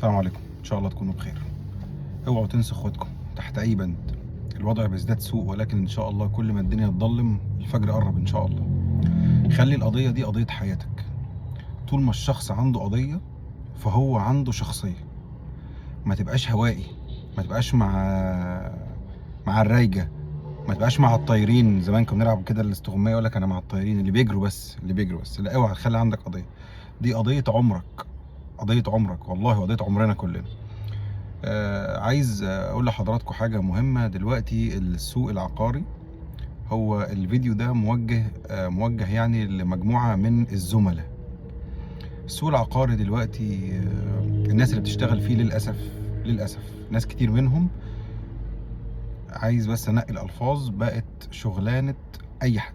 السلام عليكم، ان شاء الله تكونوا بخير. اوعوا تنسوا اخواتكم تحت اي بند. الوضع بيزداد سوء، ولكن ان شاء الله كل ما الدنيا تضلم الفجر قرب ان شاء الله. خلي القضية دي قضية حياتك. طول ما الشخص عنده قضية فهو عنده شخصية. ما تبقاش هوائي، ما تبقاش مع الرايجه، ما تبقاش مع الطايرين. زمان كنا بنلعب كده الاستغمايه، يقول لك انا مع الطايرين اللي بيجروا بس، اللي بيجروا بس. لا، اوعى، خلي عندك قضية. دي قضية عمرك، قضية عمرك والله، وقضية عمرنا كلنا. عايز اقول لحضراتكم حاجة مهمة دلوقتي. السوق العقاري، هو الفيديو ده موجه يعني لمجموعة من الزملاء. السوق العقاري دلوقتي الناس اللي بتشتغل فيه للاسف للاسف ناس كتير منهم، عايز بس انقي الالفاظ، بقت شغلانة اي حد.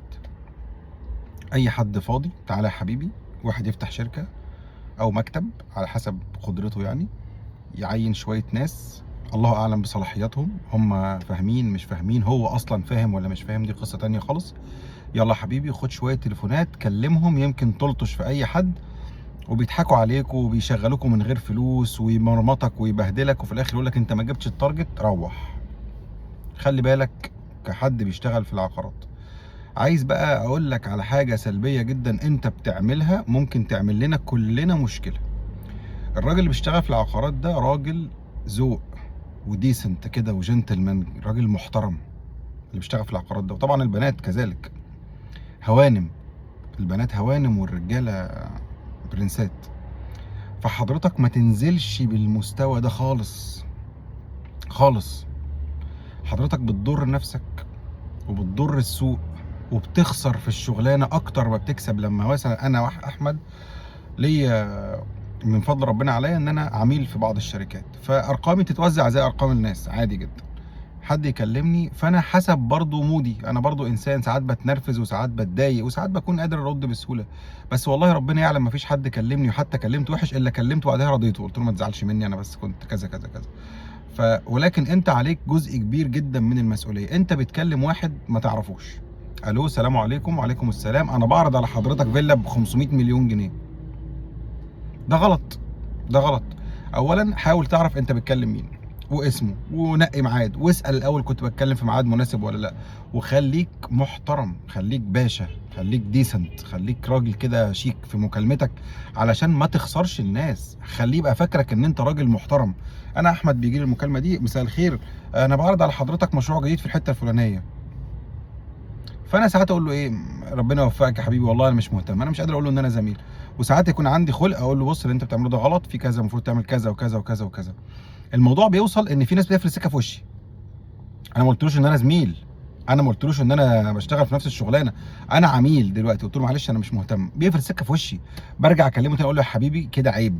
اي حد فاضي تعالى يا حبيبي، واحد يفتح شركة او مكتب على حسب قدرته، يعني يعين شوية ناس الله اعلم بصلاحياتهم، هم فاهمين مش فاهمين، هو اصلا فاهم ولا مش فاهم، دي قصة تانية خالص. يلا حبيبي خد شوية تليفونات كلمهم، يمكن تلطش في اي حد، وبيضحكوا عليكم وبيشغلوكوا من غير فلوس، ويمرمطك ويبهدلك، وفي الاخر يقولك انت ما جبتش ال target، روح. خلي بالك كحد بيشتغل في العقارات. عايز بقى اقول لك على حاجة سلبية جدا انت بتعملها، ممكن تعمل لنا كلنا مشكلة. الراجل اللي بيشتغل في العقارات ده راجل ذوق و decent كده وجنتلمان، راجل محترم اللي بيشتغل في العقارات ده. وطبعا البنات كذلك هوانم، البنات هوانم والرجاله برنسات. فحضرتك ما تنزلش بالمستوى ده خالص خالص. حضرتك بتضر نفسك وبتضر السوق وبتخسر في الشغلانة اكتر ما بتكسب. لما مثلا انا احمد ليا من فضل ربنا عليا ان انا عميل في بعض الشركات، فارقامي تتوزع زي ارقام الناس عادي جدا. حد يكلمني فانا حسب برضو مودي، انا برضو انسان ساعات بتنرفز وساعات بتضايق وساعات بكون قادر ارد بسهولة، بس والله ربنا يعلم مفيش حد كلمني وحتى كلمته وحش الا كلمته وبعدها رضيته، قلت له ما تزعلش مني انا بس كنت كذا كذا كذا. ولكن انت عليك جزء كبير جدا من المسؤولية. انت بتكلم واحد ما تعرفوش، الو السلام عليكم، وعليكم السلام، انا بعرض على حضرتك فيلا ب 500 مليون جنيه. ده غلط، ده غلط. اولا حاول تعرف انت بتكلم مين واسمه، ونقي ميعاد، واسال الاول كنت بتكلم في ميعاد مناسب ولا لا، وخليك محترم، خليك باشا، خليك decent، خليك راجل كده شيك في مكالمتك علشان ما تخسرش الناس. خليه يبقى فاكرك ان انت راجل محترم. انا احمد بيجي لي المكالمة دي، مساء الخير، انا بعرض على حضرتك مشروع جديد في الحتة الفلانية. فانا ساعات اقول له ايه، ربنا يوفقك يا حبيبي والله انا مش مهتم، انا مش قادر اقول له ان انا زميل. وساعات يكون عندي خلق اقول له بص اللي انت بتعمله ده غلط، في كذا، المفروض تعمل كذا وكذا وكذا وكذا. الموضوع بيوصل ان في ناس بتقفل السكة في وشي. انا ما قلتلوش ان انا زميل، انا ما قلتلوش ان انا بشتغل في نفس الشغلانة، انا عميل دلوقتي، قلت له معلش انا مش مهتم، بيقفل السكة في وشي. برجع اكلمه تاني اقول له يا حبيبي كده عيب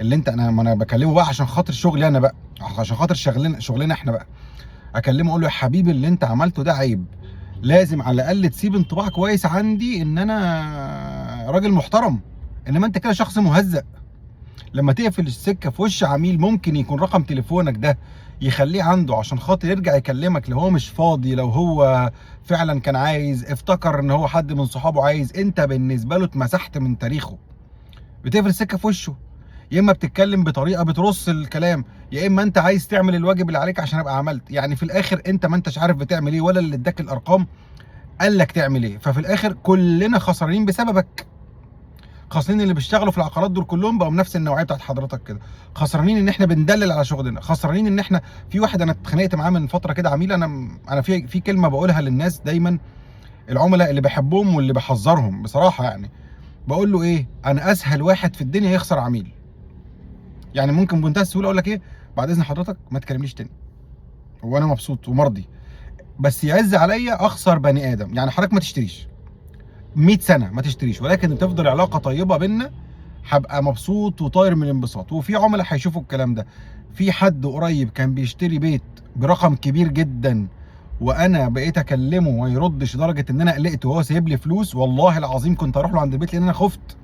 اللي انت، انا ما انا بكلمه بقى عشان خاطر شغلي انا بقى، عشان خاطر شغلنا احنا بقى. اكلمه اقول له يا حبيبي اللي انت عملته ده عيب، لازم على الاقل تسيب انطباع كويس عندي ان انا راجل محترم، انما انت كده شخص مهزأ. لما تقفل السكة في وش عميل ممكن يكون رقم تليفونك ده يخليه عنده عشان خاطر يرجع يكلمك لو هو مش فاضي، لو هو فعلا كان عايز، افتكر ان هو حد من صحابه عايز، انت بالنسبة له اتمسحت من تاريخه. بتقفل السكة في وشه. يا اما بتتكلم بطريقة بترص الكلام، يا اما انت عايز تعمل الواجب اللي عليك عشان ابقى عملت. يعني في الاخر انت ما انتش عارف بتعمل ايه، ولا اللي اداك الارقام قال لك تعمل ايه. ففي الاخر كلنا خسرانين بسببك. خسرانين اللي بيشتغلوا في العقارات دول كلهم بقوا نفس النوعية بتاعت حضرتك كده. خسرانين ان احنا بندلل على شغلنا، خسرانين ان احنا في واحد انا اتخانقت معاه من فترة كده، عميل، انا في كلمة بقولها للناس دايما، العملاء اللي بحبهم واللي بحذرهم بصراحة، يعني بقول له ايه، انا اسهل واحد في الدنيا يخسر عميل. يعني ممكن بمنتهى السهولة اقول لك ايه، بعد اذن حضرتك ما تكلمنيش تاني وانا مبسوط ومرضي، بس يعز عليا اخسر بني ادم. يعني حضرتك ما تشتريش 100 سنة ما تشتريش، ولكن تفضل علاقة طيبة بينا، هبقى مبسوط وطاير من الانبساط. وفي عملاء هيشوفوا الكلام ده. في حد قريب كان بيشتري بيت برقم كبير جدا، وانا بقيت اكلمه وما يردش، لدرجة ان انا قلقت وهو سايب لي فلوس. والله العظيم كنت اروح له عند البيت لان انا خفت.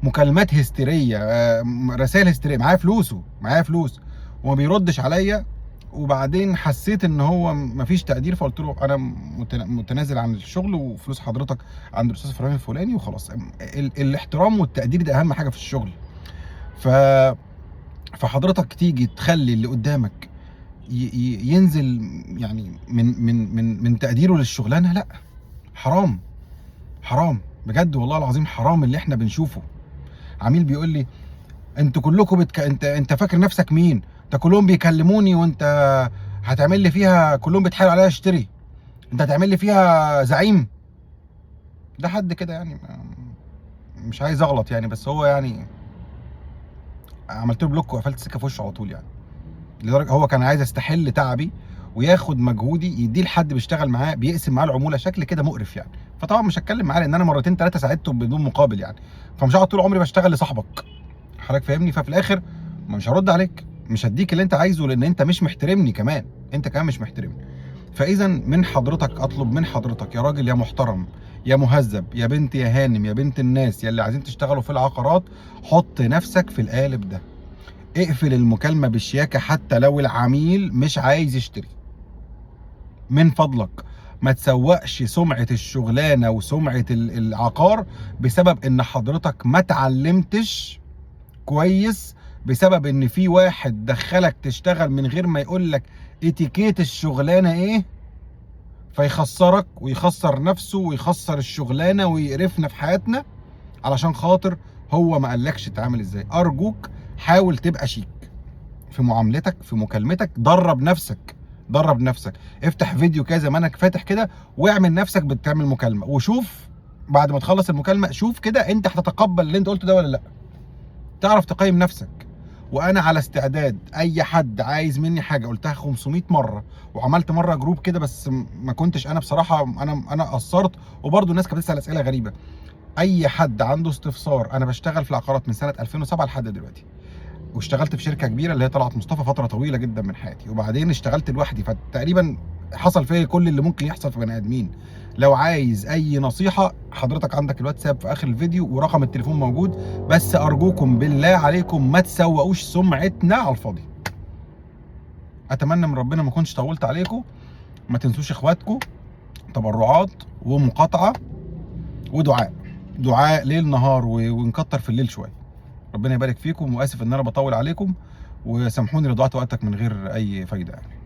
مكالمات هستيريه، رسائل هستيريه، معايا فلوسه، معايا فلوس وما بيردش عليا. وبعدين حسيت ان هو مفيش تقدير، فقلت له انا متنازل عن الشغل وفلوس حضرتك عند الاستاذ فلان الفلاني وخلاص. الاحترام والتقدير ده اهم حاجة في الشغل. ف فحضرتك تيجي تخلي اللي قدامك ينزل يعني من من من من تقديره للشغلانه. لا، حرام، حرام بجد والله العظيم، حرام اللي احنا بنشوفه. عميل بيقول لي انتوا كلكم انت فاكر نفسك مين؟ انت كلهم بيكلموني وانت هتعمل لي فيها، كلهم بيتحايلوا عليا اشتري، انت هتعمل لي فيها زعيم؟ ده حد كده يعني، مش عايز اغلط يعني، بس هو يعني عملت له block وقفلت السكة في وشه على طول يعني. لدرجة هو كان عايز يستحل تعبي وياخد مجهودي يديه لحد بيشتغل معاه، بيقسم معاه العمولة، شكل كده مقرف يعني. فطبعا مش هتكلم معاه لان انا مرتين ثلاثة ساعدته بدون مقابل يعني، فمش هقعد طول عمري بشتغل لصاحبك، حضرتك فاهمني. ففي الاخر مش هرد عليك، مش هديك اللي انت عايزه، لان انت مش محترمني كمان، انت كمان مش محترمني. فاذا من حضرتك اطلب من حضرتك يا راجل يا محترم يا مهذب يا بنت يا هانم يا بنت الناس يا اللي عايزين تشتغلوا في العقارات، حط نفسك في القالب ده، اقفل المكالمة بالشياكه حتى لو العميل مش عايز يشتري. من فضلك ما تسوقش سمعه الشغلانة وسمعه العقار بسبب ان حضرتك ما اتعلمتش كويس، بسبب ان في واحد دخلك تشتغل من غير ما يقولك اتيكيت الشغلانة ايه، فيخسرك ويخسر نفسه ويخسر الشغلانة ويقرفنا في حياتنا علشان خاطر هو ما قالكش تتعامل ازاي. ارجوك حاول تبقى شيك في معاملتك في مكالمتك، درب نفسك، درب نفسك، افتح فيديو كده زي ما انا فاتح كده واعمل نفسك بتعمل مكالمة، وشوف بعد ما تخلص المكالمة شوف كده انت هتتقبل اللي انت قلته ده ولا لا، تعرف تقيم نفسك. وانا على استعداد اي حد عايز مني حاجة، قلتها 500 مرة، وعملت مرة group كده بس ما كنتش انا بصراحة، انا قصرت، وبرده الناس كانت بتسال اسئلة غريبة. اي حد عنده استفسار، انا بشتغل في العقارات من سنة 2007 لحد دلوقتي، واشتغلت في شركة كبيرة اللي هي طلعت مصطفى فترة طويلة جدا من حياتي، وبعدين اشتغلت لوحدي، فتقريبا حصل فيا كل اللي ممكن يحصل في بني ادمين. لو عايز اي نصيحة حضرتك عندك الواتساب في اخر الفيديو ورقم التليفون موجود، بس ارجوكم بالله عليكم ما تسوقوش سمعتنا على الفاضي. اتمنى من ربنا ما اكونش طولت عليكم. ما تنسوش اخواتكم، تبرعات ومقاطعه ودعاء، دعاء ليل نهار ونكتر في الليل شوية. ربنا يبارك فيكم، واسف ان انا بطول عليكم، وسامحوني لو ضيعت وقتك من غير اي فايده يعني.